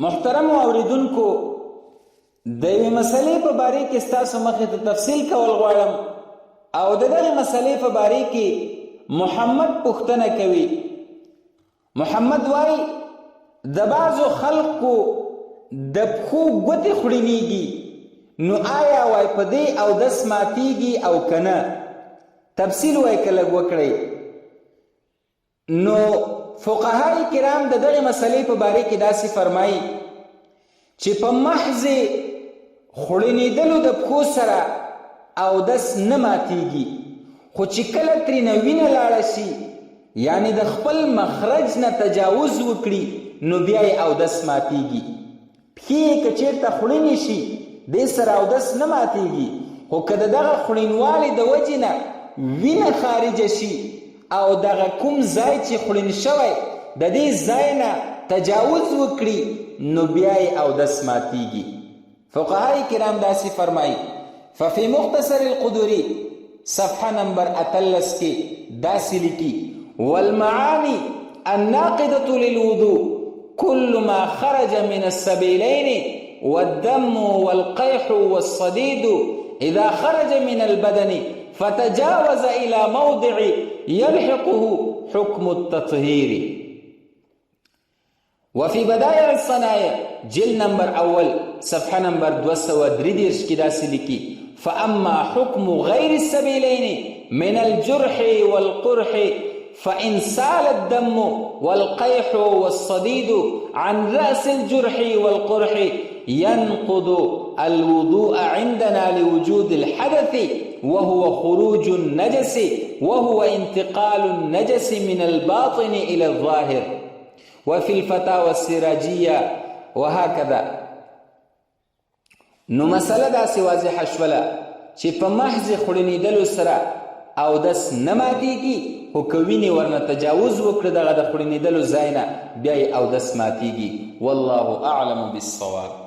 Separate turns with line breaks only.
محترمو اوریدونکو، د یوې مسلې په باره کې ستاسو مخې ته تفصیل کول غواړم او د دغې مسلې په باره کې محمد پوښتنه کوي. محمد وایي د بعضو خلقو د پښو ګوتې خړینېږي، نو آیا وای په دې اودس ماتیږي او که نه؟ تفصیل وای که لږ وکړئ. نو فقهای کرام د دغې مسلې په باره کې داسې فرمایي چې په محض خړینېدلو د پښو سره اودس نه ماتیږي، خو چې کله ترینه وینه لاړه شي، یعنې د خپل مخرج نه تجاوز وکړي، نو بیا یې اودس ماتیږي. پښې یې که چېرته خړینې شي، دې سره اودس نه ماتېږي، خو که د دغه خړینوالي د وجې نه وینه خارجه شي او دغه کوم ځای چې خړین شوی د دې ځای نه تجاوز وکړي، نو بیا یې اودس ماتېږي. فقهای کرام داسې فرمایي، ففي مختصر القدوري صفحه نمبر 18 کې داسې لیکي: والمعاني الناقضة للوضوء كل ما خرج من السبيلين والدم والقيح والصديد إذا خرج من البدن فتجاوز إلى موضع يلحقه حكم التطهير. وفي بدائع الصنائع جلد نمبر اول صفحه نمبر 233 کې داسې لیکي: فاما حكم غير السبيلين من الجرح والقرح فإن سال الدم والقيح والصديد عن رأس الجرح والقرح ينقض الوضوء عندنا لوجود الحدث، وهو خروج النجس، وهو انتقال النجس من الباطن إلى الظاهر. وفي الفتاوى السراجية وهكذا. نو مسله داسې واضحه شوله چې په محض خړینېدلو سره اودس نه ماتیږي، خو که وینې ورنه تجاوز وکړي دغه د خړینېدلو ځای نه، بیا یې اودس ماتیږي. والله اعلم بالصواب.